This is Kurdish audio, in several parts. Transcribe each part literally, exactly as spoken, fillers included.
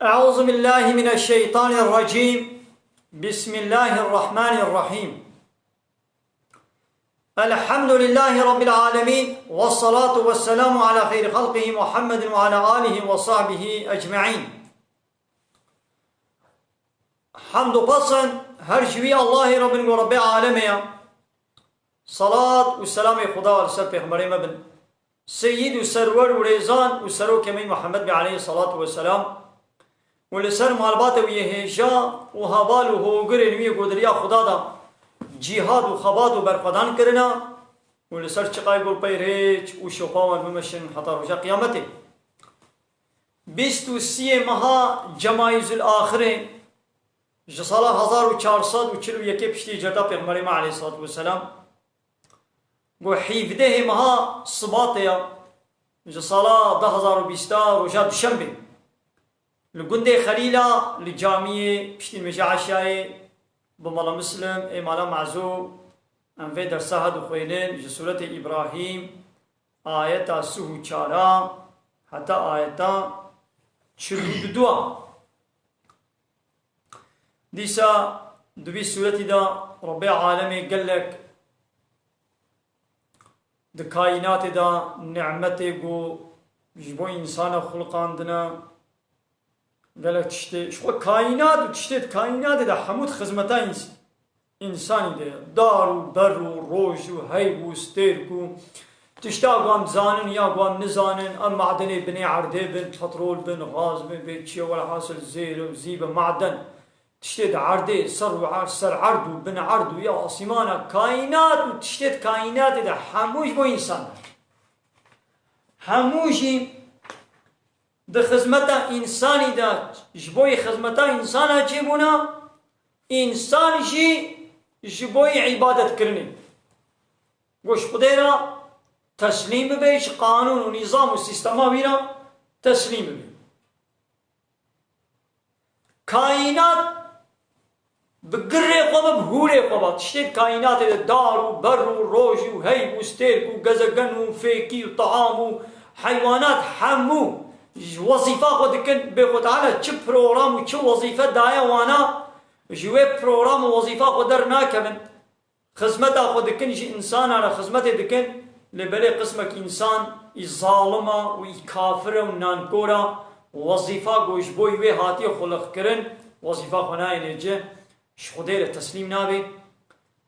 أعوذ بالله من الشيطان الرجيم. بسم الله الرحمن الرحيم. الحمد لله رب العالمين، والصلاة والسلام على خير خلقه محمد وعلى آله وصحبه أجمعين. Hamd û pes in her ji wî Allahê Rabbin ku Rabbê alemê ye. Salat û selamê Xuda li ser pêxemberê me bin. Seyyid û serwer û rêzan û serokê me Muhammed be aleyhissalatu vesselam. Û li ser malbatê wî yê hêja û heval û hogirên wî yê ku di riya Xuda de cîhad û xebat û berxwedan kirine û li ser çiqay got pey rêç û şopa wan bimeşin heta roja qiyametê. Bîst û siyê meha Cemayîzul Axirê ji sala hezar û çar sed û çil û yekê piştî hicreta Pêxemberê me aleyhissalatu vesselam, ku hîvdehê meha Sibatê ya ji sala du hezar û bîst a roja Duşembê li gundê Xelîla li camiyê piştî nimêja eşyayê bi mala Muslim ê mala Mezo em vê dersa ha dixwênin ji Sûretê Îbrahîm ayeta sih û çar a heta ayeta çil û du a. Dîsa di vî sûretî de Rebbê alemê gelek di kaînatê de nimetê ku ji bo însana xulqandine, gelek tiştê, ji xwe kaînat û tiştê di kaînatê de hemû di xizmeta îns-, însanî de ye. Dar û ber û roj û heyv û stêrk û tişta ku em dizanin ya ku em nizanin, em madenê binê erdê bin, petrol bin, gaz bin, bê çi ye, welhasil zêr û zî be maden. Tiştê di erdê, ser û er-, ser erd û bin erd û ya asîmana kaînat û tiştê di kaînatê de hemû ji bo însan e. Hemû jî di xizmeta însanî de, ji bo yê xizmeta însana çêbûna, însan jî ji bo yê îbadetkirinê. Ku ji Xwedê re teslîm bibe, ji qanûn û nîzam û sîstema wî re teslîm bibe. Kaînat bi girê xwe ve, bi hûrê xwe ve, tiştê di kaînatê de dar û ber û roj û heyv û stêrk û gezegen û fêkî û team û heywanat hemû ji wezîfa xwe dikin. Bê Xwe Teala çi program û çi wezîfe daye wana, ji wê program û wezîfa xwe dernakevin. Xizmeta xwe dikin, ji însana re xizmetê dikin, lê belê qismek însan î zalim a û î kafir e û nankor a, wezîfa ku ji bo wê hatiye xuliqkirin, wezîfa xwe nayêne cih, ji Xwedê re teslîm nabe,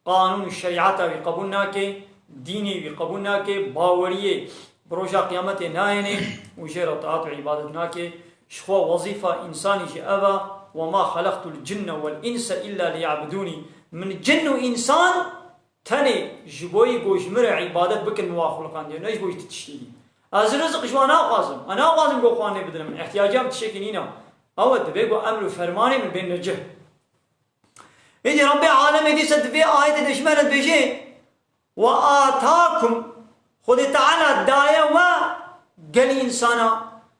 qanûn û şerîeta wî qebûl nake, dînê wî qebûl nake, baweriyê bi roja qiyametê nayêne û jê re taat û îbadet nake. Ji xwe wezîfa însanî jî ev e, "Wema xelaqtul cinne wel înse îlla liyabudûnî." Min cin û însan tenê ji bo yî ku ji min re îbadet bikin min wa xuliqandiye, ne ji bo yî ti tiştî dî. Ez rizq ji wan naxwazim. Ez naxwazim ku xwe wan lê bidinim. Min îhtiyacê em tiştekî nîne. Ew e, divê ku emr û fermanê min bên necih. Êdî Rebbê alemê dîsa di vê ayetê de ji me re dibêje, "Ve atakum", Xwedê Teala daye we, gel însana,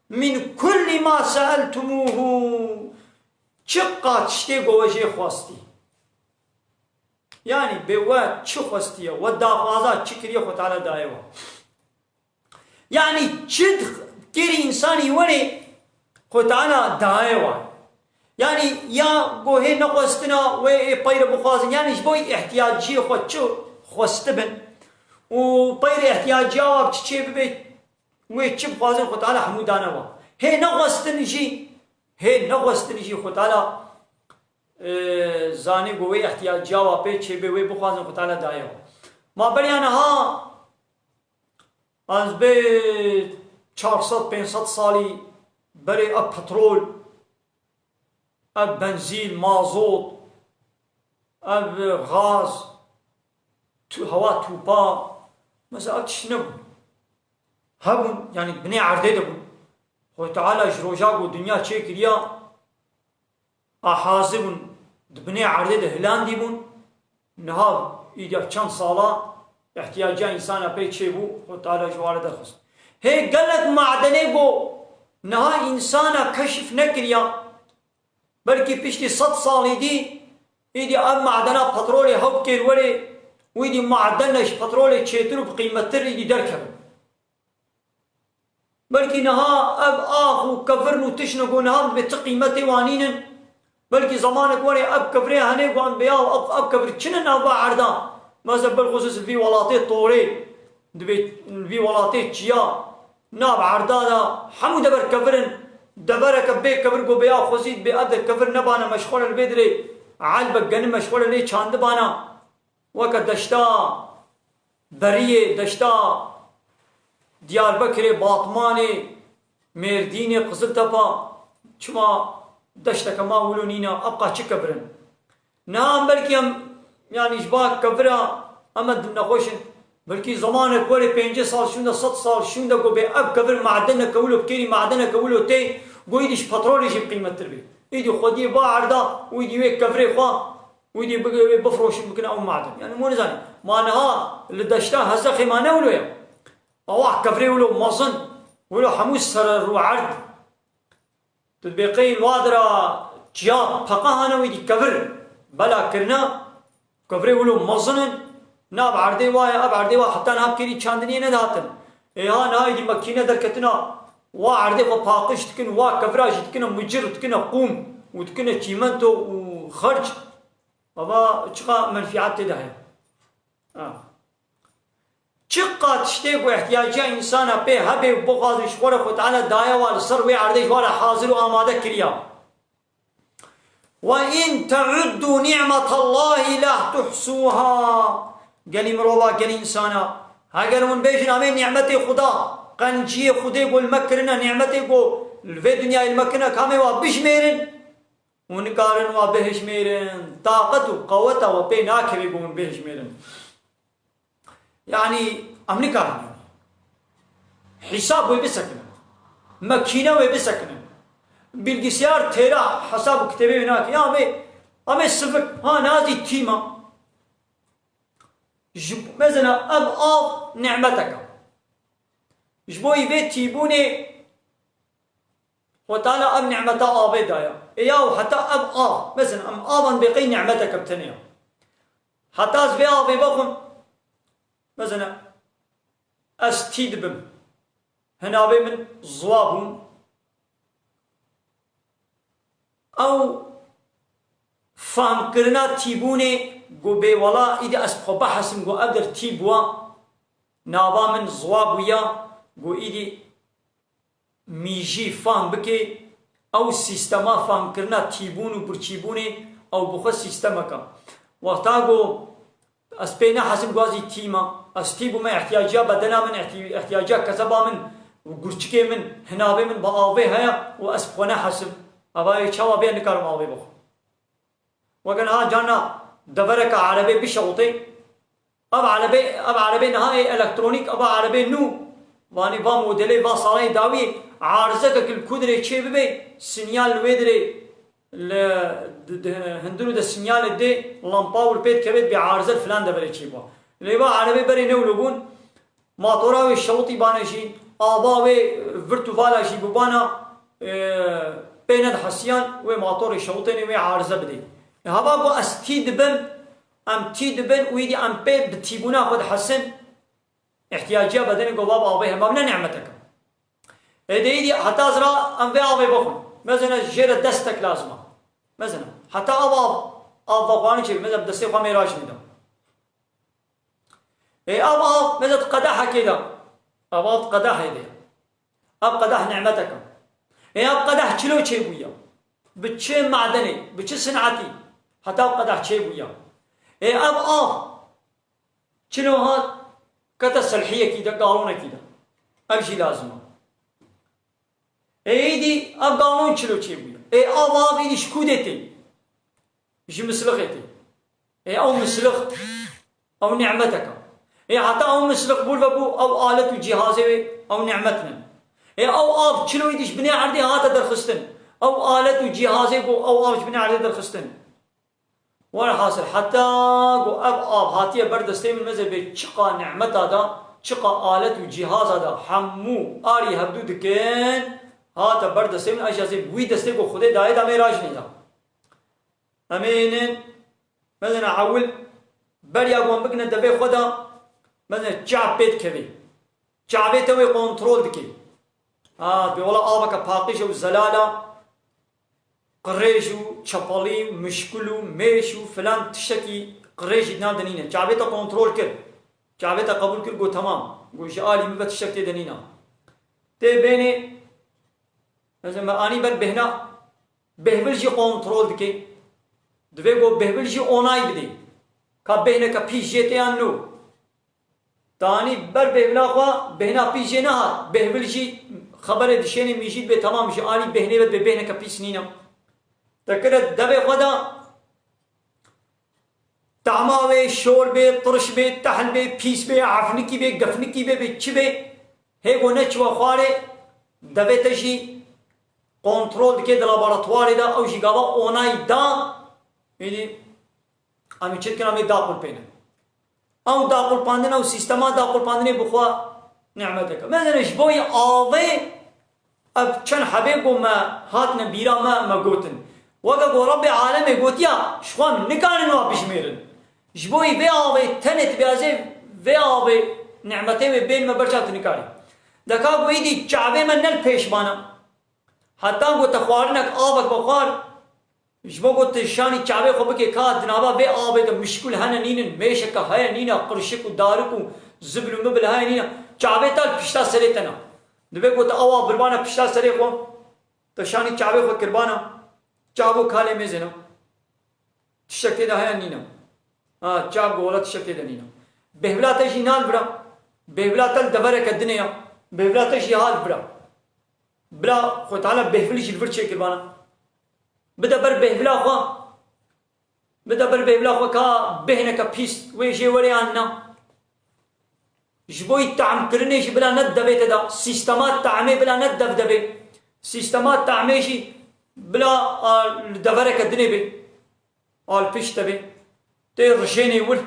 "min kullî ma seeltumûhu", çiqa tiştê ku we jê xwestî. Yanî bê we çi xwestiye, we daxwaza çi kiriye, Xwedê Teala daye we. Yanî çi kêrî însanî wenê Xwedê Teala daye wan. Yanî ya ku hê nexwestina wê ê peyre bixwazin, yanî ji bo îhtiyaciyê xwe çi xwestibin û peyre îhtiyaciya wa çi çê bibe, wê çi bixwazin Xwedê Teala hemû dane wan. Hê nexwestin jî, hê nexwestin jî Xwedê Teala, e, zanî ku wê îhtiyaciya wa pê çê bê, wê bixwazin Xwedê Teala daye wan. Ma beriya niha Ez bê çar sed pênc sed salî berê ev petrol, ev benzîn, mazot, ev gaz, tu-, hewa tûpa, mesela ev tişt nebûn. Hebûn, yanî binê erdê de bûn. Xwedê Teala ji roja ku dinya çêkiriya, a hazir bûn, di binê erdê de hilandî bûn. Niha îdî ev çend sala îhtiyaca însana pê çêbû, Xwedê Teala ji wan re derxist. Hê gelek madenê ku niha însana keşif nekiriya, belkî piştî sed salî dî, îdî ev madena petrolê hewt kêr werê û îdî madene ji petrolê çêtir û bi qîmettir îdî derkevin. Belkî niha ev ax û kevir û tişt ne ku niha bê ti qîmetê wan nînin. Belkî zemanek were ev kevirê hene ku em bê ya ev, ev kevir çi ne nav va erda. Mesela bilxusûs li vî welatê torê, dibê li vî welatê çiya, nav erda de hemû dever kevir in. Devereke bê kevir ku bê ya xwezî dibê ev de kevir nebane meşxwele li vê dirê elbek genim meşxwele lê çandibana. Weke deşta Beriyê, deşta Diyarbekirê, Batmanê, Mêrdînê, Qiziltepa, çima deşteke ma wilo nîne, ebqa çi kevir in? Niha em belkî em, yanî ji ba kevira em e dilnexweş in. Belkî zemanek were pêncî sal şûnde, sed sal şûnde ku bê ev kevir madeneke wilo bikêrî, madeneke wilo tê, ku îdî ji petrolê jî bi qîmettir bê. Îdî xwediyê va erda û îdî wê kevirê xwe Wî dî bige wê bifroşin bikine ew maden. Yani mû nizanî. Ma niha li deşta Hezexê ma ne wilo ye? Awa kevirê wilo mezin, wilo hemû sere rû erd. Tu dibê qey li wa dira çiya peqa hane wî dî kevir bela kirine, kevirê wilo mezin in, nav erdê wa ye, ev erdê wa heta niha bikêrî çandiniyê nedihatin. Ê ha niha êdî makîne derketina, wa erdê xwe paqij dikin, wa kevira jî dikine mucir, dikine qûm û dikine çîmento û xerc. Ava çiqa menfîat tê de heye. Ha. Çiqa tiştê ku ihtiyaciya însana pê hebe û bixwaze ji xwe re Xwe Teala daye wa li ser wê erdê ji wa re hazir û amade kiriya. Ve in teuddu ni'metallahî la tuhsuha. Gelî mirova, gelî însana. Heger hûn bêjin, amê nîmetê Xuda, qenciyê Xwedê ku li me kirine, nîmetê ku li vê dinyayê li me kirine, kamê wa bijmêrin? Hûn nikarin wa bihişmêrin. Taqet û qeweta we pê nakevê ku hûn bihişmêrin. Yanî, em nikarin. Hîsab wê bisekinin. Makîne wê bisekinin. Bilgisayar têra hesab û kitêbê wê nake. Ya bê, em ê sivik, ha, nazî tîma. Ji, mesela, ev av nîmetek e. Ji bo vê tîbûnê Xwe Teala ev nîmeta avê daye. Ê yaw heta ev av, mesela em avan bê qey nîmeteke bi tenê ye. Heta ez vê avê vexwim, mesela ez tî dibim. Hinavê min ziwa bûn. Ew fehmkirina tîbûnê ku bê wela îdî ez bi xwe bihesim ku ev der tî bûya, nava min ziwa bûya, ku îdî mîjî fehm bike, ew sîstema fehmkirina tîbûn û birçîbûnê, ew bi xwe sîstemeke. Wexta ku ez pê nehesim ku ez î tî me, ez tî bûme, ihtiyaciya bedena min, ihti-, ihtiyaciya kezeba min, gurçikê min, hinavê min bi avê heye û ez bi xwe nehesim. Eva ê çawa bê nikarim avê bixwim. Weke niha carna devereke erebê bişewitê, ev erebê, ev erebê niha ê elektronîk, ev erebê nû, vanî va modelê, va salê dawî, arizekek li ku dirê çê bibe, sinyal li wê dirê li, di, di, hundir û de sinyalê dê, lampa wir pê dikeve, dibê arize li filan deverê çê bû. Lê va erebê berê newlo bûn, Matora wê şewitî bane jî, ava wê virt û vala jî bibana, e, pê nedihesiyan wê matorê şewitênê wê arize bidê. E, hava ku ez tî dibim, em tî dibin û îdî em pê bi tîbûna xwe dihesin, ihtiyaciya bedenê ku va bi avê hema ne nîmetek e. Ê de îdî heta zira em vê avê bixwin. Mezene jê re destek lazim e. Mezene heta ev av, av vexwarin çêbî, mezene bi destê xwe mê rajinê de. Ê ev av, mesela di qedehekê de. Ev av di qedehê de. Ev qedeh nîmetek e. Ê ev qedeh çilo çêbûye? Bi çi madenê, bi çi sinetî heta ev qedeh çêbûye? Ê ev av çilo hat kete silhiyekî de, galonekî de. Ev jî lazim e. Ê êdî ev galon çilo çêbûye? Ê ev av êdî ji ku dê tê? Ji mislixê tê. Ê ew mislix, ew nîmetek e. Ê heta ew mislix bûr ve bû, ew alet û cîhazê wê, ew nîmet ne. Ê ew av çilo êdî ji binê erdê hate derxistin? Ew alet û cîhazê ku ew av ji binê erdê derxistin. Werhasil, heta ku ev av hatiye ber destê min, meze bê çiqa nîmeta da, çiqa alet û cîhaza da, hemû arî hevdû dikin, hate ber destê min, ez jî ez ê bi wî destê ku Xwedê dayê da mê rajinê da. Em ê hênin, mezene ewil beriya ku em bikine devê xwe de, mezene çav pê dikevê. Çavê te wê kontrol dike. Ha, bê wela aveke paqij e û zelal e. Qirêj û çepelî û mişkul û mêş û filan tiştekî qirêjî nav de nîne. Çavê te kontrol kir. Çavê te qebûl kir, got, "Temam." Got, "Ji alî min ve tiştek tê de nîne." Tê bênê, mesela me anî ber bêhna, bêhvil jî kontrol dike. Divê got bêhvil jî onay bidê. Ka bêhneke pîs jê tê yan no. Tanî ber bêhvila xwe, bêhna pîs jê nehat. Bêhvil jî xeberê dişênê mîjî dibê, "Temam, ji alî bêhnê ve dibê bêhneke pîs nîne." Te kire devê xwe de, tahma wê şor bê, tirş bê, tehl bê, pîs bê, efnikî bê, gefnikî bê, bê çi bê, hê go neçiwe xwarê, devê te jî kontrol dike di laboratuwarê de, ew jî gava onay da, êdî em ê çi dikin, em ê daqulpênin. Ew daqulpandin, ew sîstema daqulpandinê bi xwe nîmeteke. Mesela ji bo yê avê, ev çend hebê ku me hatine bîra me, me gotin. Weke ku Rebbê alemê gotiya, ji xwe em nikarin wa bijmêrin. Ji bo yê vê avê tenê dibê ez ê vê avê nîmetê wê bên me ber çav tu nikarî. Deka ku êdî çavê me ne li pêş mane. Heta ku te xwarinek avek vexwar, ji bo ku tu şanî çavê xwe bikê ka di nava vê avê de mişkul hene nînin, mêşeke heye nîne, qirşik û darik û zibil û mibil heye nîne, çavê te li pişta serê te ne. Divê ku te ewa birbane pişta serê xwe, te şanî çavê xwe kirbane, çav û kalê mêzê ne. Tiştek tê de heye nîne. Ha, çav got wela tiştek tê de nîne. Bêhvila te jî nal bira. Bêhvila te li devereke dinê ya. Bêhvila te jî hal bira. Bila Xwe Teala bêhvilî jî li vir çêkiribana. Bide ber bêhvila xwe. Bide ber bêhvila xwe ka bêhneke pîs wê jê were yan na. Ji bo yî tahmkirinê jî bila ne devê te de, sîstema tahmê bila ne dev de bê. Sîstema tahmê jî bila, a, li devereke dinê bê. A li pişt de bê. Tê rijênê wir.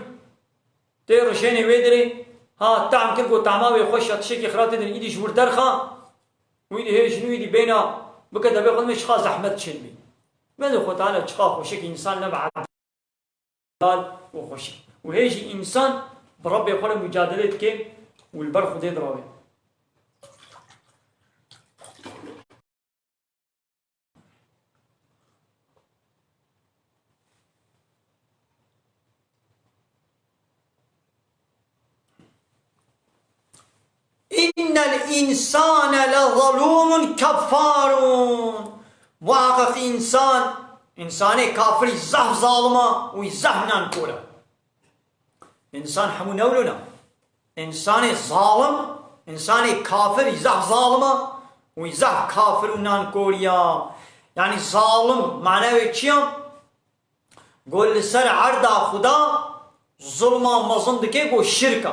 Tê rijênê wê dirê. Ha, tahm kir ku tahma wê xweş e, tiştekî xira tê din, îdî ji wir derxa. Wî dî hê jin wî dî bêna bike devê xwe dimê çiqa zehmet çêdibî. Bende Xwe Teala çiqa xweşik însan ne bi edal û xweşik. Û hê jî însan bi Rebbê xwe re mucadele dike û li ber Xwedê dirawê. إن الإنسان لظلوم كفار. Muhakkak însan, însanê kafirî zehf zalim e û zehf nankor e. Însan hemû ne wilo ne. Însanê zalim, însanê kafir zehf zalim e û zehf kafir û nankor ya. Yanî zalim, mana wê çi ya? Go li ser erda Xuda zulma mezin dike, go şirk e.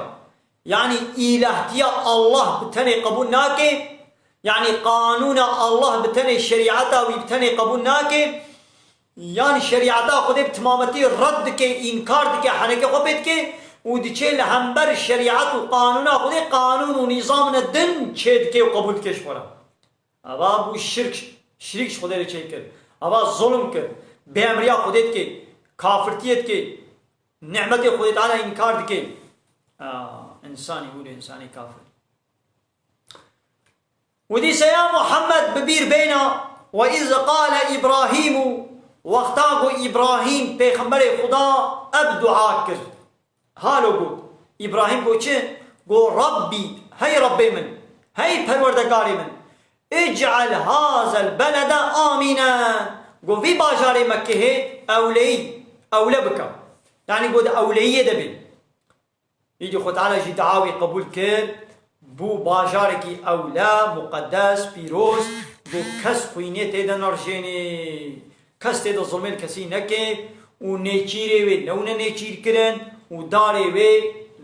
Yanî îlahtiya Allah bi tenê qebûl nake, yanî qanûna Allah bi tenê, şerîeta wî bi tenê qebûl nake, yanî şerîeta Xwedê bi timametî red dike, înkar dike, heneke xwe pê dike û diçe li hember şerîet û qanûna Xwedê qanûn û nîzamine din çê dike û qebûl dike ji xwe re. Ava bû şirk, şirîk ji Xwedê re çêkir. Ava zulm kir. Bêemriya Xwedê dike. Kafirtiyê dike. Nîmetê Xwedê Teala înkar dike. Aa, însanî wilo, însanê kafir. Û dîse ya Muhammed bi bîr bêna, "Ve iz qale Îbrahîmû", wexta ku Îbrahîm, pêxemberê Xuda, ev dua kir. Halo got. Îbrahîm got çi? Got, "Rabbî, hey Rabbê min, hey Perwerdegarê min, ic'el hazel belede amînen." Got, "Vî bajarê Mekkehê ewleyî, ewle bike." Yanî got, di ewleyiyê de bê. Îdî Xwe Teala jî dua wî qebûl kir, bû bajarekî ewle, muqedes, pîroz, got, kes xwînê tê de nerijênê. Kes tê de zilmê li kesî neke û nêçîrê wê newne nêçîrkirin û darê wê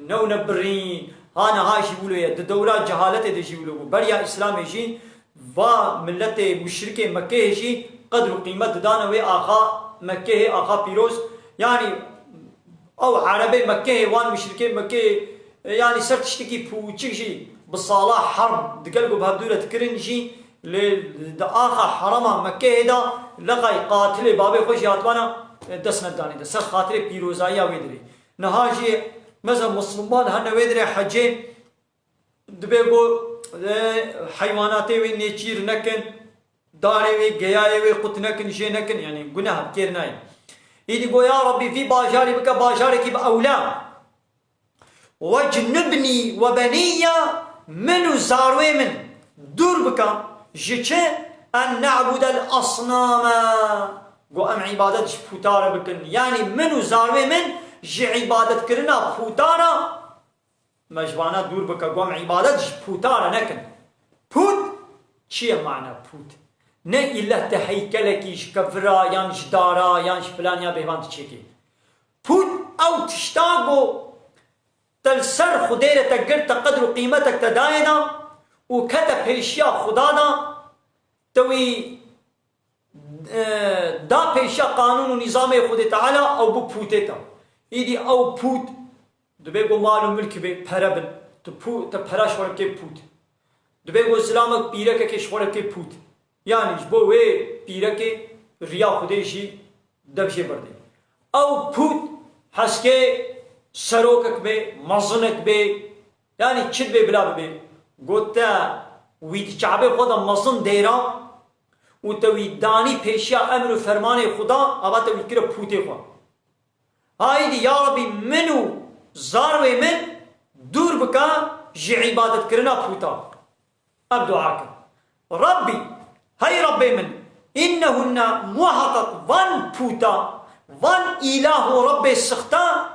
newne birîn. Ha niha jî wilo ye. Di dewra cehaletê de jî wilo bû. Beriya Îslamê jî va miletê muşrikê Mekkeyê jî qedr û qîmet didane wê axa Mekkeyê, axa pîroz. Yanî ew Erebê Mekkeyê, wan muşrikê Mekkeyê, yanî ser tiştekî pûçik jî bi sala herb digel ku bi hevdû re dikirin jî, Lê di axa herema Mekkeyê de leqay qatilê babê xwe jî hatibana, e, dest nedanê de. Ser xatirê pîrozayiya wê dirê. Niha jî mesela Musliman hene wê dirê hecê dibê ku e, heywanatê wê nêçîr nekin, darê wê, geyayê wê qut nekin, jê nekin, yanî guneh bi kêr nayê. Îdî got, ya Rabbî, vî bajarî bike bajarekî bi ewla. Wecnubnî we benîya, min û zarwê min dûr bike ji çi? En ne'budel asname. Got, em îbadet ji pûta re bikin. Yanî min û zarwê min ji îbadetkirina pûta re me ji vana dûr bike. Got, em îbadet ji pûta re nekin. Pût çi ye mana pût? Ne îlleh te heykelekî ji kevira yan ji dara yan ji filaniya bêvan diçêkê. Pût ew tişta ku te li ser Xwedê re te girt, te qedr û qîmetek te dayê da û kete pêşiya Xuda da, te wî, e, da pêşiya qanûn û nîzamê Xwedê Teala, ew bû pûtê te. Îdî ew pût, dibê ku mal û milk bê, pere bin, tu pû-, te pera ji xwe re bikê pût. Dibê ku zilamek pîrekekê ji xwe re bikê pût. Yanî ji bo wê pîrekê riya Xwedê jî dev jê birdê. Ew pût heskê serokek bê, mezinek bê, yanî çi dibê bila bibê. Got te wî di çavê xwe de mezin dêra û te wî danî pêşiya emr û fermanê Xuda, ava te wî kire pûtê xwe. Haydî ya Rabbî min û zarwê min dûr bike ji îbadetkirina pûta. Ev dua kir. Rabbî, hey Rabbê min, innehunne muheqeq van pûta, van îlah û Rabbê sixta,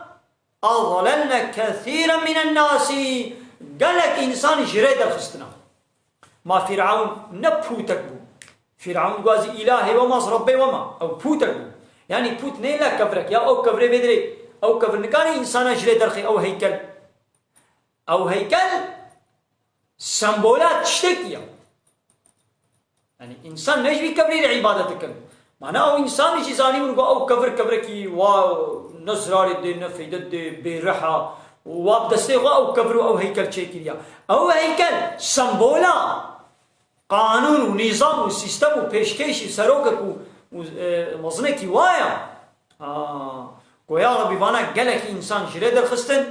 adalelne kesîren mînen nasî, gelek însan ji rê derxistina. Ma Fîrewn ne pûtek bû. Fîrewn gazî îlahê we ma, Rabbê we ma. Ew pûtek bû. Yanî pût nê le kevirek. Ya ew kevirê vê dirê. Ew kevir nikare însana ji rê derxê ew heykel. Ew heykel sembola tiştekî ye. Yanî însan ne ji vî kevirî re îbadet dikin. Mana ew însanî jî zanîbûn ku ew kevir kevirekî wa ne zirarê dê, ne feyde dê, bêrih a. Wa bi destê xwe ew kevir û ew heykel çêkiriya. Ew heykel sembola qanûn û nîzam û sîstem û pêşkêşî serokek û, û, e, mezinekî wa ye. A, goya Rebî vana gelekî însan ji rê derxistin.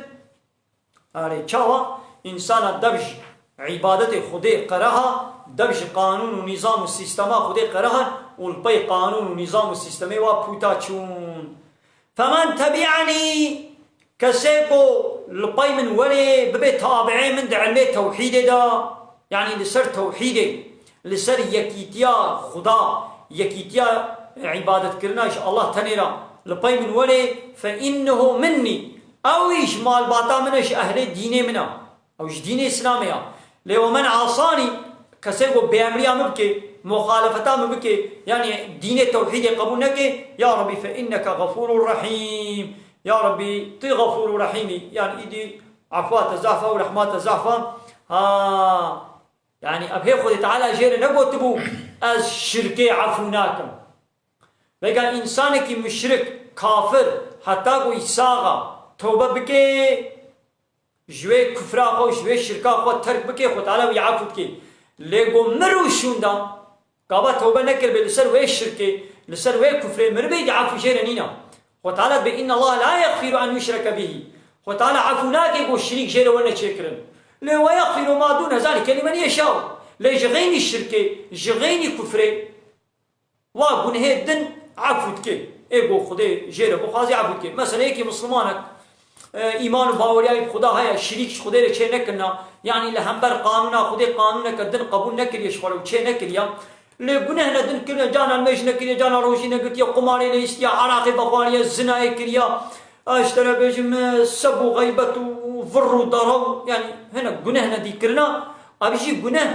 Arê, çawa? Însana dev ji îbadetê Xwedê qereha, dev ji qanûn û nîzam û sîstema Xwedê qerehan û li pey qanûn û nîzam û sîstemê wa pûta çûn. Femen tebi'enî, kesê ku li pey min werê, bibe tabi'ê min di ilmê tewhîdê de, yanî li ser tewhîdê, li ser yekîtiya Xuda, yekîtiya îbadetkirina ji Allah tenê re, li pey min werê, fe innehu minnî, ew î ji malbata min e, ji ehlê dînê min e. Ew ji dînê Îslamê ya. Lê we men asanî, kesê ku bêemriya min bike, muxalefeta min bike, yanî dînê tewhîdê qebûl neke, ya Rebî fe inneke xefûrun rehîm. Ya Rebî, tu xefûr û rehîm î. Yanî îdî efwa te zehf e û rehma te zehf e. Ha. Yanî ev hê Xwedê Teala jê re negotibû, ez şirkê efû nakim. Vêga însanekî muşrik, kafir, heta ku î sax e, tewbe bike, ji wê kufra xwe û ji wê şirka xwe terk bike, Xwe Teala wî efû dike. Lê ku mir û şûnda, gava tewbe nekiribe li ser wê şirkê, li ser wê kufrê miribe, îdî efû jê re nîna. Xwe Teala dibe, inna Allah la yexfiru en yuşreke bihi. Xwe Teala efû nake ku şirîk jê re werne çêkirin. Lê we yexfiru ma dûne zalike limen yeşaw. Lê ji xeynî şirkê, ji xeynî kufrê, wa gunehê din efû dike. Ê ku Xwedê jê re bixwazî efû dike. Mesela yekî mislimanek, e, îman û baweriya wî bi Xuda heye, şirîk ji Xwedê re çê nekirina, yanî li hember qanûna Xwedê qanûneke din qebûl nekiriye ji xwe re û çê nekiriye. Lê guneh ne din kiriye, cana nimêj nekiriye, cana rojî negirtiye, qumarê lêstiye, eraqê vexwariye, zinayê kiriye, e, ji te re bêjim, e, seb û xeybet û vir û dara û, yanî hinek guneh ne dî kirina, ev jî guneh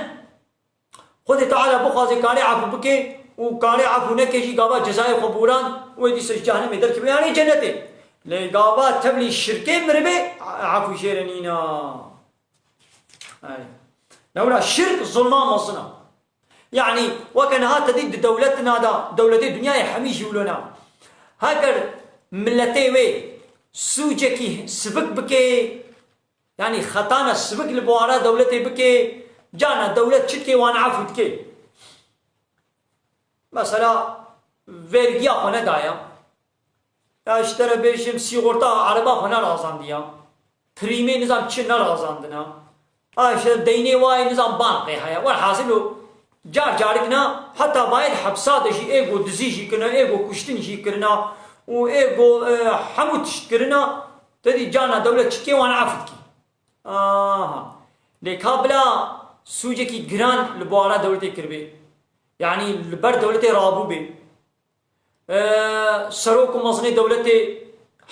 Xwedê Teala bixwaze karê efû bike û karê efû neke jî gava cezayê xwe bûran, wê dîsa ji cehennemê derkeve, yanî cennetê. Lê gava tevlî şirkê miribe, efû jê re nîna. Ay. Lewra şirk zulma mezin e. Yanî weke niha te dî di dewletina de, dewletê dinyayê hemî jî wilo ne. Heger miletê wê sûcekî sivik bike, yanî xetana sivik li bawara dewletê bike, cana dewlet çi dike, wan efû dike. Mesela vergiya xwe nedaye. Ya ji te re bêjim, sîgorta ereba xwe nerazandiya. Prîmê nizam çi nerazandina. A işte deynê wayê nizam banqê heye. Welhasil o car carik na heta vayê di hepsa de jî ê ku dizî jî kirina, ê ku kuştin jî kirina û ê ku, e, hemû tişt kirina, te dî carna dewlet çi dikê wan efû dikî. Aha. Lê ka bila sûcekî giran li bawara dewletê kiribê. Yanî li ber dewletê rabûbê. E, serok û mezinê dewletê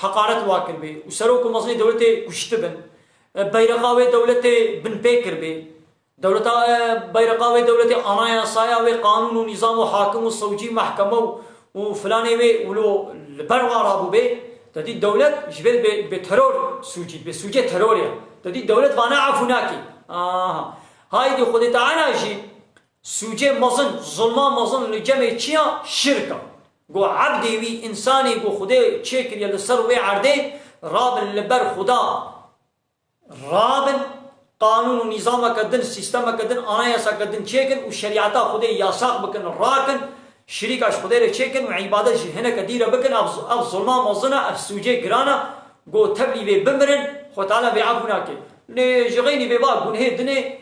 heqaret wa kiribê û serok û mezinê dewletê kuştibin. E, beyreqa wê dewletê binpê kiribê. Dewleta, e, beyreqa wê dewletê, anayasaya wê, qanûn û nîzam û hakim û sewcî, mehkeme û, û filanê wê wilo li ber wa rabûbê, te dî dewlet ji vê bê, bê teror sûcî, bê sûcê terorê. Te dî dewlet vana efû nakê. Aha. Haydî Xwedê Teala jî sûcê mezin, zulma mezin li cemê çiya şirk a. Go ebdê wî, însanê go Xwedê çêkiriye li ser wê erdê, rabin li ber Xuda. Rabin, qanûn û nîzameke din, sîstemeke din, anayasake din çêkin û şerîeta Xwedê yasax bikin, rakin, şirîka ji Xwedê re çêkin û îbadet ji hineke dî re bikin, ev, ev zulma mezin e, ev sûcê giran e, go tevlî vê bimirin, Xwe Teala vê efû nake. Lê ji xeynî vê va gunhê dinê,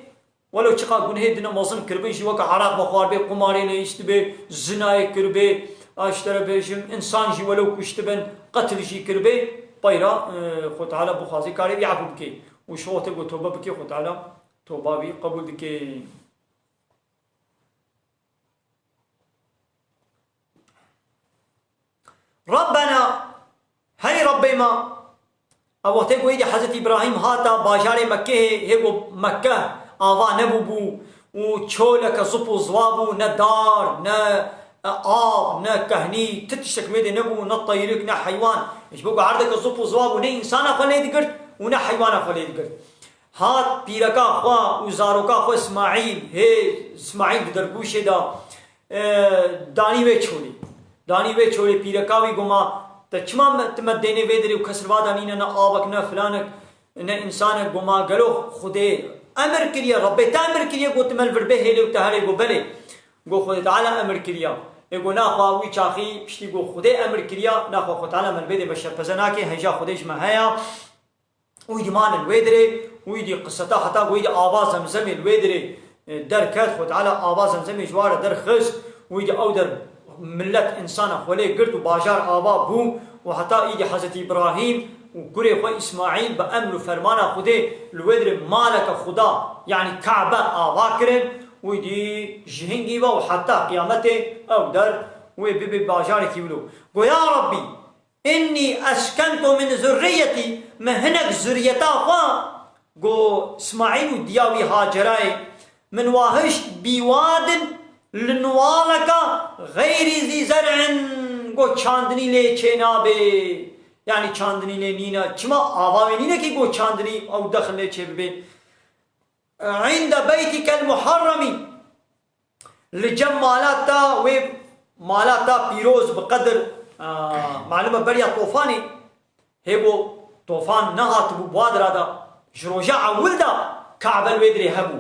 welo çiqa gunhê dine mezin kiribin jî, weke eraq vexwarbê, qumarê neyiştibê, zinayê kiribê, a ji te re bêjim, însan jî welo kuştibin, qetil jî kiribê, peyra, e, Xwe Teala bixwazê karê vî efû bikê. Û ji xwe tê ku tobe bikê, Xwe Teala toba wî qebûl dikê. Rabbena, hey Rabbê me, ew wextê ku êdî Hezretî Îbrahîm hata bajarê Mekkehê, hê ku Mekke ava nebûbû û çoleke zip û ziwa bû, ne dar, ne, e, av, ne kehnî, ti tiştek wê dê nebû, ne teyrik, ne heywan. Ji bo ku erdeke zip û ziwa bû, ne însana xwe lê digirt û ne heywana xwe lê digirt. Hat pîreka xwe û zaroka xwe Îsmaîl, hê Îsmaîl di dergûşê de, e, danî wê çolê. Danî wê çolê, pîreka wî goma, te çima me, ti me dênê vê derê û kes li va de nîne, ne avek, ne filanek, ne însanek, goma gelo Xwedê emir kiriye, Rebbê te emir kiriye, got ti me li vir bihêlê û te herê, got belê. Got Xwedê Teala emir kiriya. Ê got naxwe wî çaxî piştî got Xwedê emir kiriya, naxwe Xwedê Teala me li vê derê be şerpeze nake, hêja Xwedê ji me heya. Û îdî manin wê dirê, û îdî qiseta heta ku îdî ava Zemzemê li wê dirê, e, derket, Xwe Teala ava Zemzemê ji wa re derxist, û îdî ew der milet, însana xwe lê girt û bajar ava bû, û heta îdî Hezretî Îbrahîm û kurê xwe Îsmaîl bi emr û fermana Xwedê li wê dirê maleke Xuda, yanî Kabe ava kirin, û îdî ji hingî ve û heta qiyametê ew der wê bibe bajarekî wilo. Go ya Rabbî, "Innî eskentu min zurriyetî", min hinek zurriyeta xwe, go Îsmaîl û diya wî Hacerayê, "min wa hişt bîwadin li niwaleka xeyrî zî zer'in", go çandinî lê çênabe. Yanî çandinî lê nîne. Çima ava wê nîne kî go çandinî ew dexil lê çêbibe? "Înde beytîkel muharremî", li cem mala te, wê mala te pîroz bi qedir, a, malum e beriya tofanê, hê bo tofan nehatibû, bi wa dira de, ji roja ewil de Kabe li wê dirê hebû.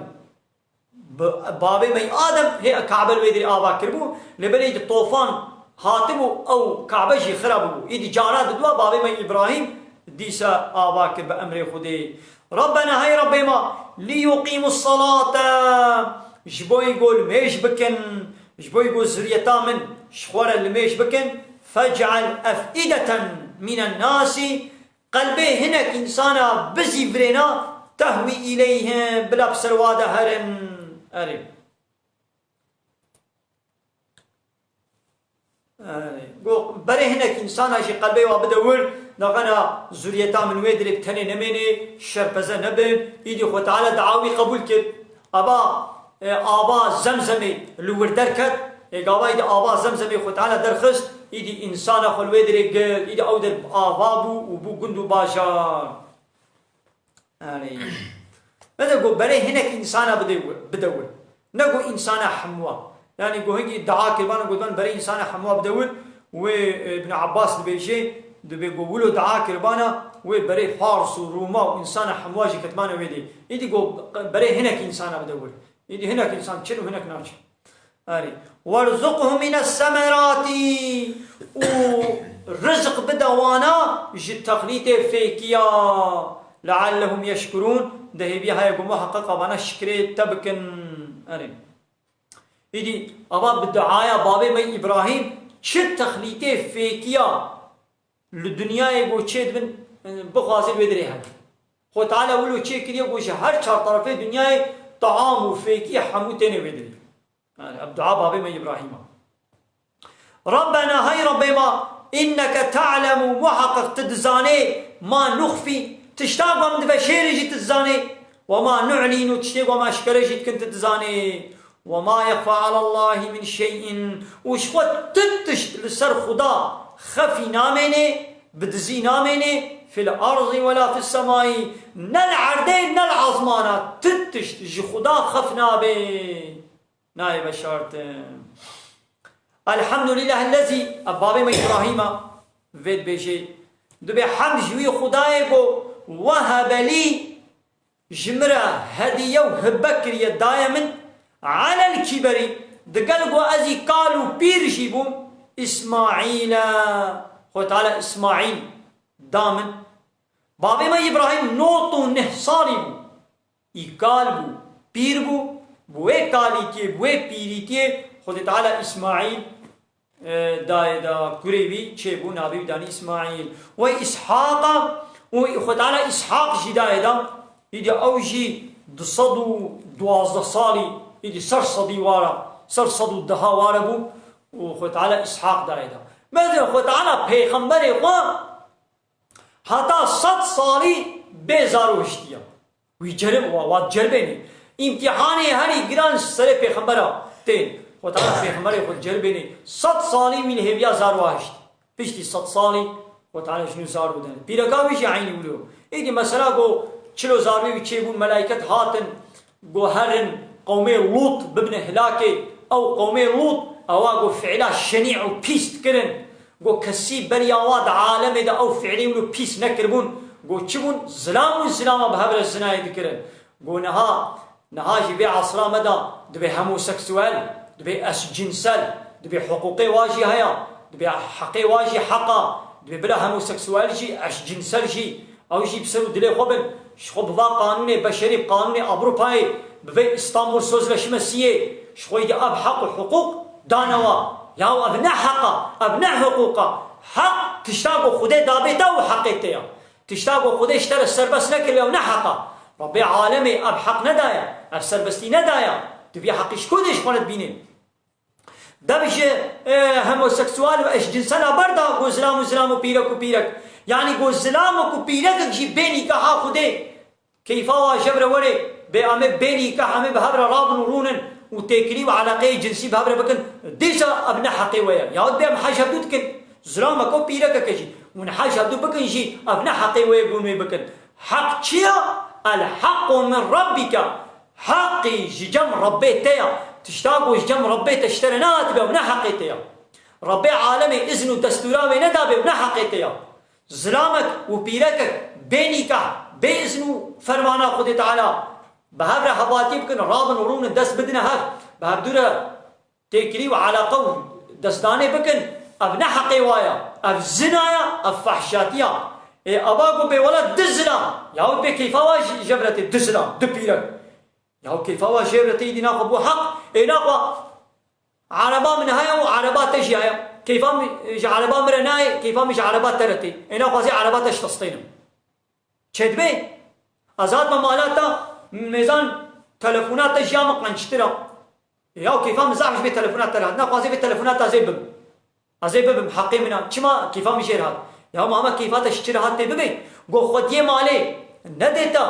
Bi, babê me Adem hê Kabe li wê dirê ava kiribû, lê belê di tofan hatibû, ew Kabe jî xira bûbû. Îdî cara diduwa babê me Îbrahîm dîsa ava kir bi emrê Xwedê. Rabbena, hey Rabbê me, lî yuqîmus salate, ji bo yî go li mêj bikin, ji bo yî go zuriyeta min ji xwe re li mêj bikin, fec'el ef'ideten minen nasî, qelbê hinek însana bizîvirêna, tehwî îleyhim, bila bi ser wa de herin. Erê. Erê. Go, berê hinek însana jî qelbê wa bide wir, nexena zuriyeta min wê dirê bi tenê nemênê, şerpeze nebin. Îdî Xwe Teala dua wî qebûl kir. Ava, e, ava Zemzemê li wir derket. Ê gava îdî ava Zemzemê Xwe Teala derxist, îdî însana xwe li wê dirê girt, îdî ew der ava bû û bû gund û bajar. Erê. Bede go berê hinek însana bide wir, bide wir. Ne go însana hemwa. Yanî go hingî dua kirbana, gotiban berê însana hemwa bide wir. Wê, e, Ibn Abbas dibêje, dibê go wilo dua kirbana, wê berê Fars û Rûma û însana hemwa jî ketmane wê dê. Îdî go berê hinek însana bide wir. Îdî hinek însan çin û hinek naçin. Erê. "Werzuqhum mines semerati", û rizq bide wana ji texlîtê fêkiya, "leallehum yeşkurûn", di hêviya heye ku muheqeq avana şikrê te bikin. Erê. Îdî ava bi duaya babê me Îbrahîm çi texlîtê fêkiya li dinyayê ku çêdibin, e, bixwazin wê dirê hebe. Xwe Teala wilo çêkiriye ku ji her çar terefê dinyayê taam û fêkî hemû têne wê dirê. Yani, ev dua babê me Îbrahîm a. Rabbena, hey Rabbê me, inneke te'lemu, muheqeq tu dizanê, ma nuxfî, tişta ku em diveşêrin jî tu dizanê, we ma nu'lîn û tiştê ku em eşkere jî dikin tu dizanê. Ve ma yexfa alallahî min şey'in. Û ji xwe tu tişt li ser Xuda xefî namênê, bi dizî namênê, fil ardî ve la fis semai. Ne li erdê, ne li ezmana tu tişt ji Xuda xef nabe. Nayê veşartin. Elhamdulillahillezî, ev babê me Îbrahîm a, vê dibêjê, dibê hemd ji wî Xudayê ku wehebe lî, ji min re hediye û hibe kiriye, daye min, alel kîberî, digel ku ez î kal û pîr jî bûm, Îsmaîle, Xwe Teala Îsmaîl da min. Babê me Îbrahîm nod û neh salî bû. Î kal bû, pîr bû, bi wê kalîtiyê, bi wê pîrîtiyê Xwedê Teala Îsmaîl, e, dayê da, kurê wî çêbû, navê wî danî Îsmaîl. Wê Îshaqa, û Xwedê Teala Îshaq jî dayê da, îdî ew jî du sed û duwazdeh salî, îdî ser sedî wara, ser sed û deha wara bû, û Xwedê Teala Îshaq dayê da. Mezin Xwedê Teala pêxemberê xwe, Heta sed salî bê zaro hiştiye. Wî cerib, wa, wa ceribênê. Îmtîhanê herî giran serê pêxembera tên. Xwe Teala pêxemberê xwe ceribênê. Sed salî wî li hêviya zaro hişt. Piştî sed salî Xwe Teala ji nû zaro dene. Pîreka wî jî eynî wilo. Îdî mesela go çilo zarvê wî çêbûn, melaiket hatin. Go herin qewmê Lût bibine hilakê. Ew qewmê Lût, ewa go fiila şenî û pîs dikirin. Go kesî beriya wa di alemê de ew fiilî wilo pîs nekiribûn. Go çi bûn? Zilam û zilama bi hev re zinayê dikirin. Go niha, niha jî vê asra me de dibê homoseksuel, dibê eşcinsel, dibê hiqûqê wa jî heye, dibê heqê wa jî heq a, dibê bila homoseksuel jî, eşcinsel jî, ew jî bi ser û dilê xwe bin, ji xwe bi va qanûnê beşerî, bi qanûnê Ewropayê, bi vê Îstanbul Sözleşmesiyê, ji xwe yê ev heq û hiqûq dane wa. Yaw ev ne heq a, ev ne hiqûq a. Heq tişta ku Xwedê dabê te û heqê te ya. Tişta ku Xwedê ji te re serbest nekiriye ew ne heq a. Rebbê alemê ev heq nedaye, ev serbestî nedaye. Tu vî heqî ji ku dê ji xwe re dibînê? Dev ji, e, homoseksual û eşcinsela berda ku zilam û zilam û pîrek û pîrek. Yanî ku zilamek û pîrekek jî bê nîkaha Xwedê keyfa wa ji hev re were, bê em ê bê nîkah em ê bi hev re rabin û rûnin û têkilî û eleqeyê cinsî bi hev re bikin. Dîsa ev ne heqê we ye. Yahut bê em hej hevdû dikin. Zilamek û pîrekeke jî. Hûn hej hevdû bikin jî ev ne heqê we ye ku hûn wê bikin. Heq çi ye? El hequ min rabbike. Heqî ji cem Rebbê te ya. Tişta ku ji cem Rebbê te ji te re nehatibe, ew ne heqê te ya. Rebbê alemê izn û destûra wê nedabe, ew ne heqê te ya. Zilamek û pîrekek bê nîkah, bê izn û fermana Xwedê Teala bi hev re hevatî bikin, rabin û rûnin dest bidine hev, bi hevdû re têkilî û eleqe û destdanê bikin, ev ne heqê wa ya, ev zina ya, ev fehşatî ya. Ê ava ku bê wela du zilam, yahut bê keyfa wa ji, ji hev re tê du zilam, du pîrek. Yahu keyfa wa ji hev re tê îdî naxwe bû heq, ê naxwe ereba min heye û ereba te jî heye. Keyfa min ji ereba min re nayê, keyfa min ji ereba te re tê. Ê naxwazê ereba te ji te stênim. Çêdibê? Ez hatime mala te, mêzan telefona te ji ya min qençtir a. Ya keyfa min zaf ji vê telefona te re hat. Naxwazê vê telefona te ez ê bim. Ez ê bibim, heqê min a. Çima keyfa min jê re hat? Ya mama keyfa te ji çi re hat tê bibê? Go xwediyê malê nedê te.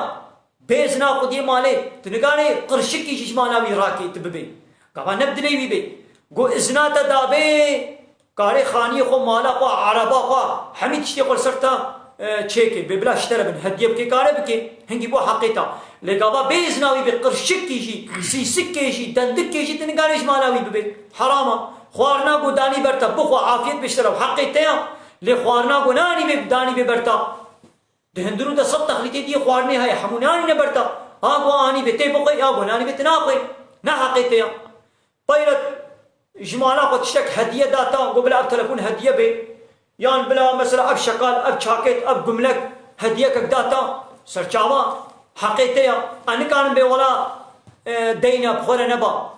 Bê zina xwediyê malê. Tu nigarê qirşikî jî ji mala wî rakê tu bibê. Gava ne bi dilê wî bê. Go izna te dabê. Karê xaniyê xwe, mala xwe, ereba xwe, hemî tiştê xwe li ser te, e, çêkê. Bê bila ji te re bin, hediye bikê, kare bikê. Hingî bo heqê te. Lê gava bê izna wî bê, qirşikî jî, sîsikê jî, dendikê jî, tu nigarê ji mala wî bibê. Heram e. Xwarina ku danî ber te, bixwe, afiyet bê ji te re, heqê te ya. Lê xwarina ku nanî bê, danî bê ber te. Di hundirû de sed texlîtê diyê xwarinê heye, hemû nanîne ber te. Ha ku anî bê, tê bixwe, ya ku nanî bê, tu naxwê. Ne heqê te ya. Peyre ji mala xwe tiştek hediye da te, got bila ev telefon hediye bê. Yan bila mesela ev şekal, ev çakêt, ev gumlek hediyekek da te. Serçava, Heqê te ya. Ez nikarim bê wela, e, deyne bi xwe re neba.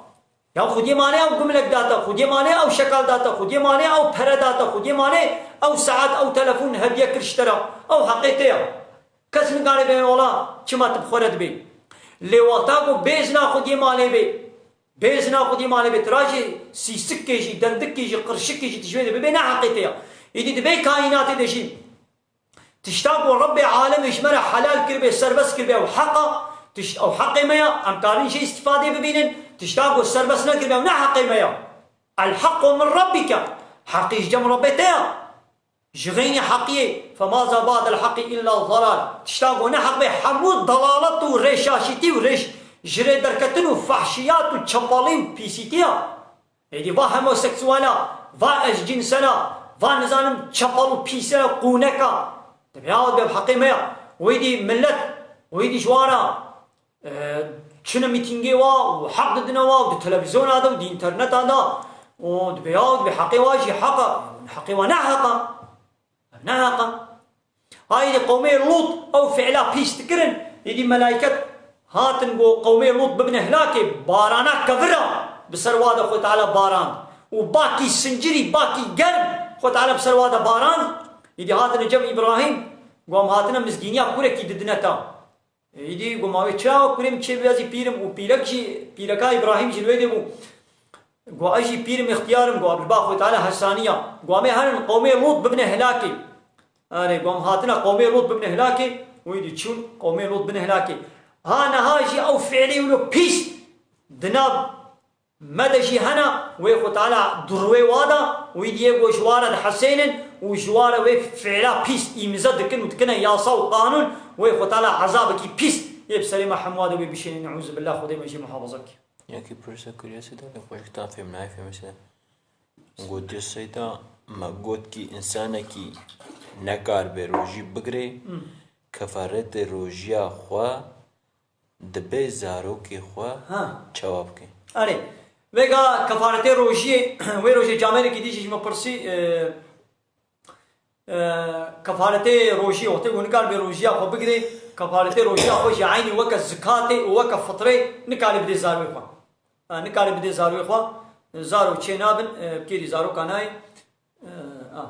Ya xwediyê malê ew gumlek date, xwediyê malê ew şekal date, xwediyê malê ew pere date, xwediyê malê ew saet, ew telefon hediye kir ji te re. Ew heqê te ya. Kes nikare bê wela çima tu bi xwe re dibê. Lê wexta ku bê jina xwediyê malê bê, bê jina xwediyê malê bê, tu ra jî sîsikê jî, dendikê jî, qirşikê jî tu ji wê de bibê, ne heqê te ya. Îdî di vê kaînatê de jî tişta ku Rebbê alemê ji me re helal kiribê, serbest kiribê, ew heq a, tiş-, ew heqê me ya, em karin jê îstîfadê bibînin, tişta ku serbest nekiribê, ew ne heqê me ya. El heqqu min rabbike, heqî ji cem Rebbê te ya. Ji xeynî heqiyê, femaza ba'del heqî illa zalal. Tişta ku ne heq bê, hemû dalalet û rêşaşîtî û rêş-, ji rê derketin û fehşiyat û çepalî û pîsîtî ya. Êdî va homoseksuela, va eşcinsela, va nizanim çepal û pîsela, qûneka. Divê ya, divê heqê me ya. Wî dî millet, wî dî ji wan re, e, çine mîtîngê wa û heq didine wa û di televîzyona de û di înterneta de. Û divê ya, divê heqê wa jî heq a. Heqê wa ne heq a. Ev ne heq a. Haydi qewmê Lût ew fiila pîs dikirin, êdî melayket hatin got, qewmê Lût bibine hilakê, barana kevira bi ser wa de Xwe Teala barand. Û bakî sincirî, bakî germ Xwe Teala bi ser wa de barand. Êdî hatine cem Îbrahîm, got, em hatine mizgîniya kurekî didine te. Êdî got, ma wê çawa kurê min çêbû, ez jî pîr im û pîrek jî, pîreka Îbrahîm jî li wê de bû. Got, ez jî pîr im, îxtiyar im, got, Abdulbaq Xwe Teala hesaniya. Got, em ê herin qewmê Lût bibine hilakê. Erê, got, em hatine qewmê Lût bibine hilakê. Wî dî çûn qewmê Lût bine hilakê. Ha niha jî ew fiilê wilo pîs di nav me de jî hene, wê Xwe Teala durwê wa da, wî dî yê got ji wa re dihesênin û ji wa re wê fiila pîs îmze dikin û dikine yasa û qanûn, wê Xwe Teala ezabekî pîs yê bi serê me hemûa de wê bişênin. Neûzubillah, Xwedê me jê muhafaza ke. Yekî pirsa kiriye Seyda, lê xwe ji tan fêm nayê fêm Seyda. Gotiye Seyda, me got kî însanekî nekaribe rojî bigire, Hmm. kefaretê rojiya xwe dibe zarokê xwe Ha. çawa bike? Erê, vêga kefaretê rojiyê, wê rojê camerekî dî jî ji me pirsî, e, e, kefaretê rojiyê, wextê ku nikaribe rojiya xwe bigirê, kefaretê rojiya xwe jî eynî weke zikatê û weke fitrê nikare bidê zarwê xwe. E, nikare bidê zarwê xwe, zaro çê nabin, e, bi kêrî zaroka nayê. E, a.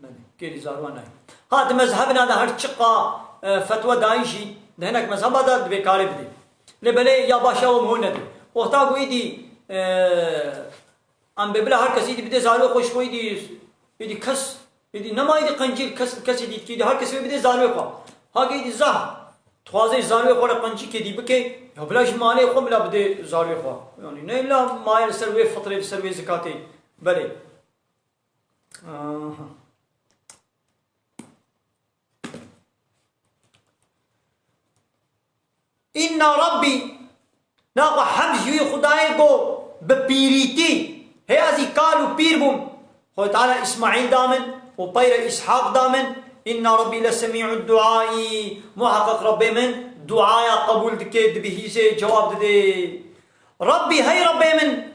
Belê, kêrî zarwa nayê. Ha, di mezhebina de her çiqa, e, fetwa dayî jî, di hinek mezheba de divê karê bidê. Lê belê ya baş ya wem hûn nedê. Wexta ku êdî, e, em bê bila her kes êdî bidê zarwê xwe, ji xwe êdî, êdî kes, êdî nema êdî qencî kes, kes êdî dikê, êdî her kes wê bidê zarwê xwe. Ha ke êdî zah, dixwaze zarwê xwe re qencîkê dî bike, ya bila ji malê xwe bila bidê zarwê xwe. Yanî ne illa maye li ser wê fitrê, li ser wê zikatê. Belê. Aha. Înna Rabbî, naxwe hemd ji wî Xwedayê got, bi pîrîtî, hê ez î kal û pîr bûm. Xwedê Teala Îsmaîl da min û pey re Îshaq da min. Înna Rabbî lesemî'ud duaî, muheqeq Rabbê min duaya qebûl dike, dibihîze, cewab dide. Rabbî, hey Rabbê min,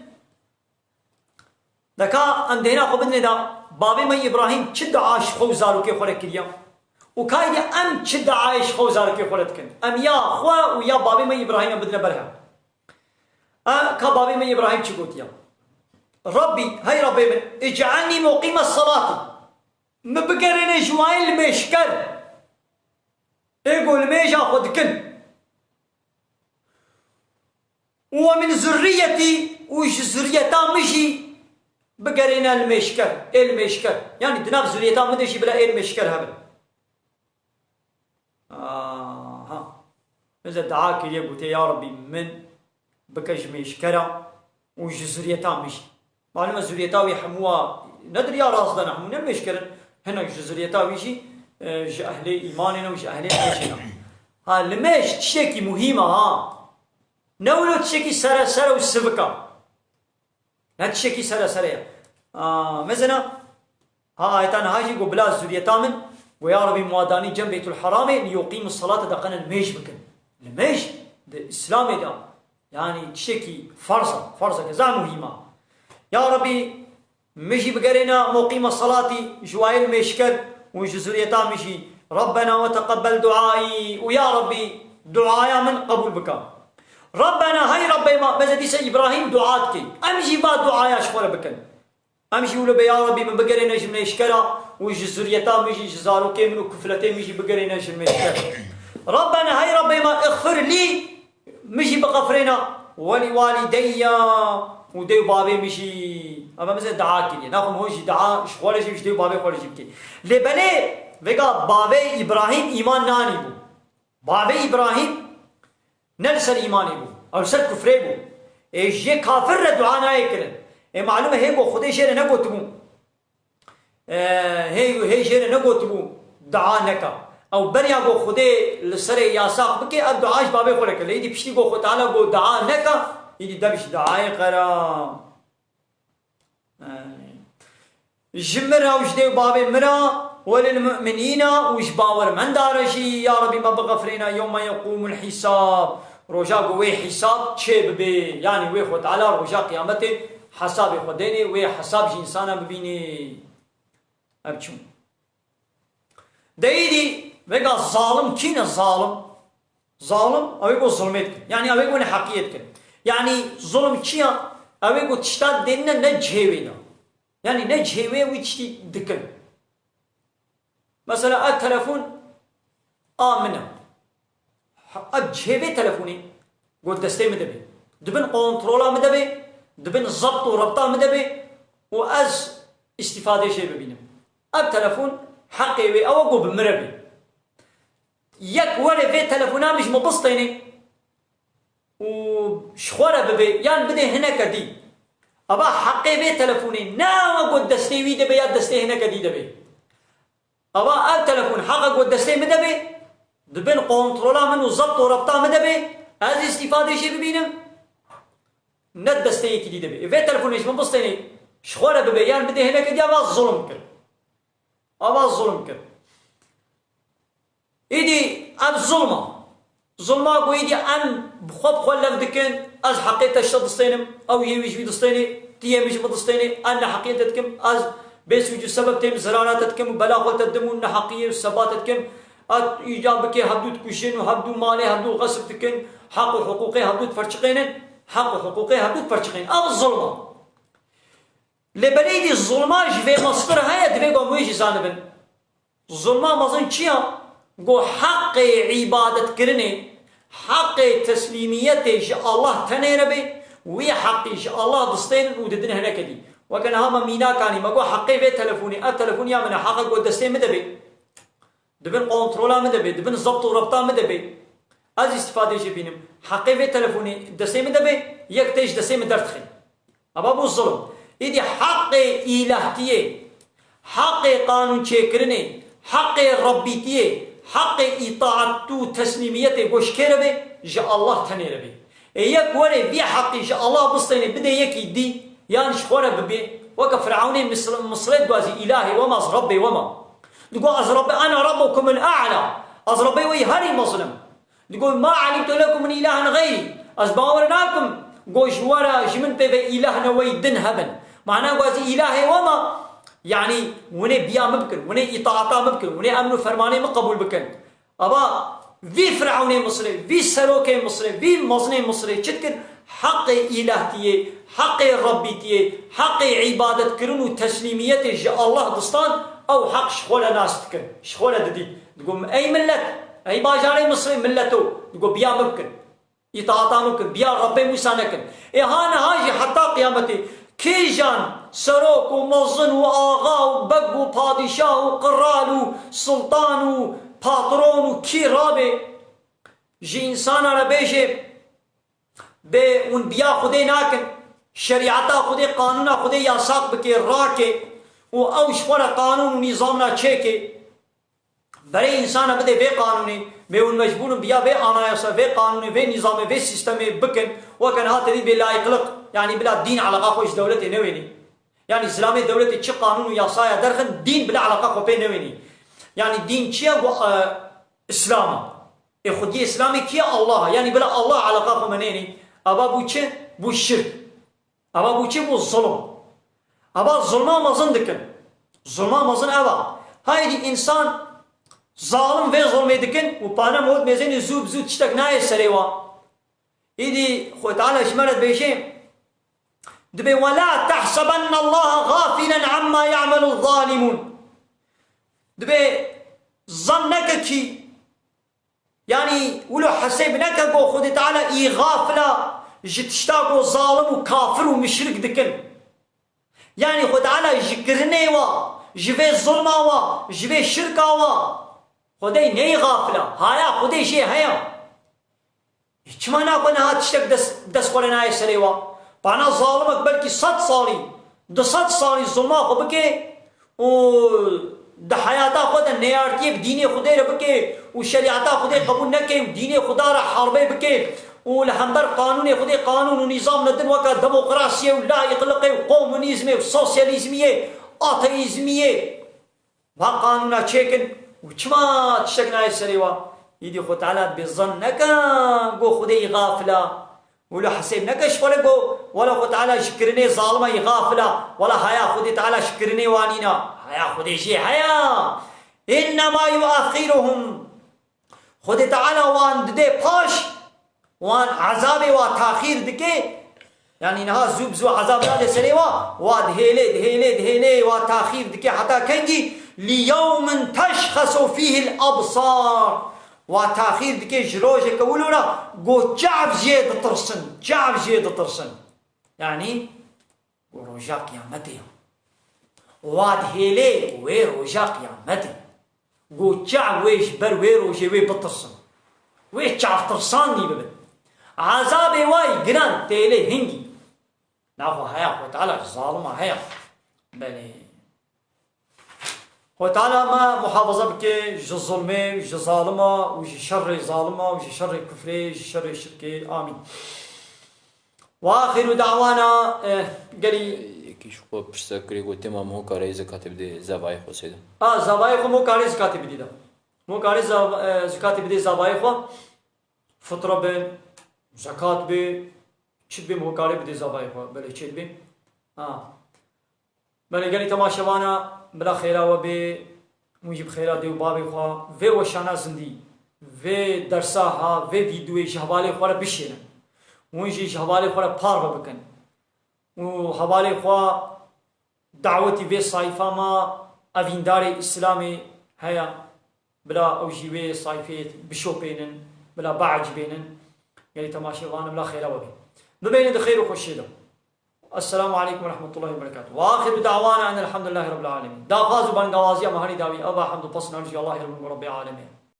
Deka em dêhna xwe bidinê de, bavê me Îbrahîm çi dua ji xwe û zarokê xwe re kiriya? Û ka êdî em çi duayê ji xwe û zarokê xwe re dikin? Em ya xwe û ya bavê me Îbrahîm em bidine ber hev. E, ka bavê me Îbrahîm çi gotiya? Rabbî, hey Rabbê min, ic'elnî muqîme selatî. Min bigerêne ji wayê limêjker. Ê ku limêja xwe dikin. Û we min zurriyetî, û ji zurriyeta min jî bigerêne limêjker, ê limêjker. Yanî di nav zurriyeta min de jî bila ê limêjker hebin. Aha. Min ze dua kiriye, gotiye, ya Rabbî, min bike ji mêjkera û ji zuriyeta min jî. Malum e, zuriyeta wî hemû wa ne di riya rast de ne, hemû ne mêjker in. Hinek ji zuriyeta wî jî, e, ji ehlê îmanê ne û ji ehlê mêjê ne. Ha, limêj tiştekî muhîm e ha. Ne wilo tiştekî sere sere û sivik e. Ne tiştekî sere sere ye. A, mezena, ha, ayeta niha jî got, bila zuriyeta min, got, ya Rebî, min wa danî cem Beytul Heramê, li yuqîmu salate de qene limêj bikin. Limêj di Îslamê de, yanî tiştekî ferz e, ferzeke zaf muhîm e. Ya Rebî, min jî bigerêne muqîme salatî, ji wayê limêjker û ji zuriyeta min jî Rabbena ve teqebbel duayî û ya Rabbî duaya min qebûl bike. Rabbena, hey Rabbê me, beze dîse Îbrahîm dua dike. Em jî va duaya ji xwe re bikin. Em jî wilo be, ya Rabbî, min bigerêne ji mêşkera û ji zuriyeta min jî, ji zarokê min û kufletê min jî bigerêne ji mêşker. Rabbena, hey Rabbê me, ixfir lî, min jî bixefirêne, welî walîdeyya, û dê û bavê min jî. Eva min zê dua kiriye. Naxwe min hûn jî dua ji xwe re jî, ji dê û bavê xwe re jî bikê. Lê belê, vêga bavê Îbrahîm îman nanî bû. Bavê Îbrahîm ne li ser îmanê bû, ew li ser kufrê bû. Ê ji yê kafir re dua nayê kirin. Ê malûm e hê ku Xwedê jê re negotibû. Ê, hê, hê jê re negotibû dua neke. Ew beriya ku Xwedê li serê yasax bike, ev dua ji bavê xwe re kir. Lê îdî piştî ku Xwe Teala got dua neke, îdî dev ji duayê qera. Ji min re û ji dê û bavê min re, welil mu'minîna, û ji bawermenda re jî, ya Rebî me bixefirêne, yewme yeqûmul hîsab, roja ku wê hîsab çê bibê, yanî wê Xwe Teala roja qiyametê hesabê xwe dênê, wê hesab ji însana bibînê. Ev çûn. De îdî vêga zalim kî ne zalim? Zalim, ew ê ku zulmê dikin. Yanî ew ê ku neheqiyê dikin. Yanî zulm çi ya? Ew ê ku tişta dênine ne cihê wê de. Yanî ne cihê wê wî tiştî dikin. Mesela ev telefon a min e. Ev cihê vê telefonê got destê min de be. Di bin kontrola min de be, di bin zebt û rebta min de be û ez îstîfadê jê bibînim. Ev telefon heqê wê ew e ku bi min re be. Yek were vê telefona min ji min bistêne û ji xwe re bibe yan bidê hineke dî. Eva heqê vê telefonê ne ew e ku destê wî de be ya destê hineke dî de be. Eva ev telefon heqa ku destê min de be, di bin kontrola min û zebt û rebta min de be, ez îstîfadê jê bibînim, ne destê yekî dî de be. Vê telefonê ji min bistêne, ji xwe re bibe, yan bidê hineke dî, eva zulm kir. Eva zulm kir. Îdî ev zulm e. Zulma ku êdî em bi xwe bi xwe lev dikin, ez heqê te ji te distênim, ew yê wî ji wî distênê, tu yê min ji min distênê, ez neheqiyê te dikim, ez bê sûc û sebeb têm zirara te dikim û bela xwe te didim û neheqiyê û seba te dikim, ez îca bikê hevdû dikujin û hevdû malê hevdû xesb dikin, heq û hiqûqê hevdû diferçiqênin, heq û hiqûqê hevdû diferçiqênin. Ev zulm e. Lê belê êdî zulma ji vê mestir heye, divê ku em wê jî zanibin. Zulma mezin çi ya? Ku heqê îbadetkirinê, heqê teslîmiyetê ji Allah tenê re bê, wî heqî ji Allah distênin û didin hineke dî. Weke niha me mînak anî, me got heqê vê telefonê, ev telefon ya min e, heqa ku destê min de bê. Di bin kontrola min de bê, di bin zebt û rebta min de bê. Ez îstîfadê jê bînim. Heqê vê telefonê destê min de bê, yek tê ji destê min derdixê. Eva bû zulm. Îdî heqê îlehtiyê, heqê qanûnçêkirinê, heqê Rebbîtiyê, heqê îtaat û teslîmiyetê ku ji kê re bê? Ji Allah tenê re bê. Ê yek were vî heqî ji Allah bistêne bidê yekî dî, yan ji xwe re bibê, weke Firewnê Misr-, Misrê digwazî, îlahê we ma, ez Rebbê we ma. Digo, ez Rebbê, ene Rebbukumul A'la. Ez Rebbê we yî herî mezin im. Digo, ma elimtu lekum min ilahin xeyrî. Ez bawer nakim, go ji we re, ji min pê ve îlah ne we yî din hebin. Mana gwazî îlahê we ma, yanî winê biya min bikin, winê îtaata min bikin, winê emr û fermanê min qebûl bikin. Ava vî Firewnê Misrê, vî serokê Misrê, vî mezinê Misrê çi dikir? Heqê îlehtiyê, heqê Rebbîtiyê, heqê îbadetkirin û teslîmiyetê ji Allah distan, ew heq ji xwe re nas dikir, ji xwe re didît. Digo, ey millet, ey bajarê Misrê, milleto, digo, biya min bikin. Îtaata min bikin, biya Rebbê Mûsa nekin. Ê ha niha jî heta qiyametê kîjan serok û mezin û axa û beg û padîşah û qral û sultan û patron û kî rabe ji însana re bêje, bê hûn biya Xwedê nakin, şerîeta Xwedê, qanûna Xwedê yasaq bike, rake û ew ji xwe re qanûn û nîzamna çêke. Berê însana bidê vê qanûnê, bê hûn mecbûr in biya vê anayasa, vê qanûnê, vê nîzamê, vê sîstemê bikin, weke niha tevî bê layîqliq, yanî bila dîn eleqa xwe ji dewletê newênê. Yanî zilamê dewletê çi qanûn û yasaya derxin, dîn bila eleqa xwe pê newênê. Yanî dîn çi ye? Gu-, e, Îslam e. Ê xwediyê Îslamê kî ye? Allah e. Yanî bila Allah eleqa xwe me nênê. Ava bû çi? Bû şirk. Ava bû çi? Bû zulm. Ava zulma mezin dikin. Zulma mezin ava. Haydî însan Zalim vê zulmê dikin û panem hot mêzênê zû bi zû tiştek nayê serê wa. Îdî Xwedê Teala ji me re dibêje, dibê: "ولا تحسبن الله غافلا عما يعمل الظالمون." Dibê zan neke kî, yanî wilo hesêb neke ku Xwedê Teala î xafila ji tişta ku zalim û kafir û muşrik dikin. Yanî Xwedê Teala ji kirinê wa, ji vê zulma wa, ji vê şirka wa, Xwedê neyê xafila. Haya Xwedê jê heye. Ê, çima naxwe niha tiştek dest, dest xwe re nayê serê wa? Bana zalimek belkî sed salî, du sed salî zulma xwe bike û di heyata xwe de neyartiyê bi dînê Xwedê re bike û şerîeta Xwedê qebûl neke û dînê Xweda re herbê bike û li hember qanûnê Xwedê qanûn û nîzam li din weke demokrasiyê û laîqliqê û komunîzmê û sosyalîzmiyê, ateîzmiyê, va qanûna çêkin û çima tiştek nayê serê wa? Îdî Xwe Teala dibê zan neke ku Xwedê î xafila. Wilo hesêb neke ji xwe re ku wela Xwe Teala ji kirinê zalima î xafila. Wela haya Xwedê Teala ji kirinê wa nîna. Haya Xwedê jê heye. "إنما يؤخرهم." Xwedê Teala wan dide paş, wan ezabê wa taxîr dike. Yanî niha zû bi zû ezab nade serê wa, wa dihêle, dihêle, dihêle, wa taxîr dike heta kengî? "ليوم تشخص فيه الأبصار." Wa taxîr dike ji rojeke wilo re, ku çav jê ditirsin, çav jê ditirsin. Yanî ku roja qiyametê ye. Wa dihêlê wê roja qiyametê. Ku çav wê ji ber wê rojê wê bitirsin. Wê çavtirsandî bibin. Ezabê wa yî giran têlê hingî. Naxwe haya Xwe Teala ji zalima heye. Belê. Xwe Teala me muhafaza bike ji zulmê, ji zalima û ji şerê zalima û ji şerê kufrê, ji şerê şirkê. Amîn. Wa axiru da'wana, eh, gelî Yekî ji xwe pirsa kirî, got, "Tema min ho karê zikatê bidê zavayê xwe sêde?" A, zavayê xwe mo karê zikatê bidî de. Mo karê zav-, eh, zikatê bidê zavayê xwe. Fitra be, zekat be, çi be mo karê bidê zavayê xwe. Belê çê dibe. Ha. Belê gelî temaşevana, bila xêra we bê, hûn jî bi xêra dê û bavê xwe, vê weşana zindî, vê dersa ha, vê vîdyoyê ji hevalê xwe re bişêrin. Hûn jî ji hevalê xwe re parve bikin. Û hevalê xwe dawetî vê sayfa ma evîndarê Îslamê heye. Bila ew jî wê sayfê bişopênin, bila biecibênin. Gelî temaşevana, bila xêra we bê. Bimênin di xêr û xweşiyê de. Esselamu aleykum ve rahmetullahi ve berekatuhu. Ve axiru da'wana enel hamdülillahi rabbil alemin. Daxwaz û bangawaziya me herî dawî, ev a hemd û pesna ji Allahê re bin Rabbê alemê.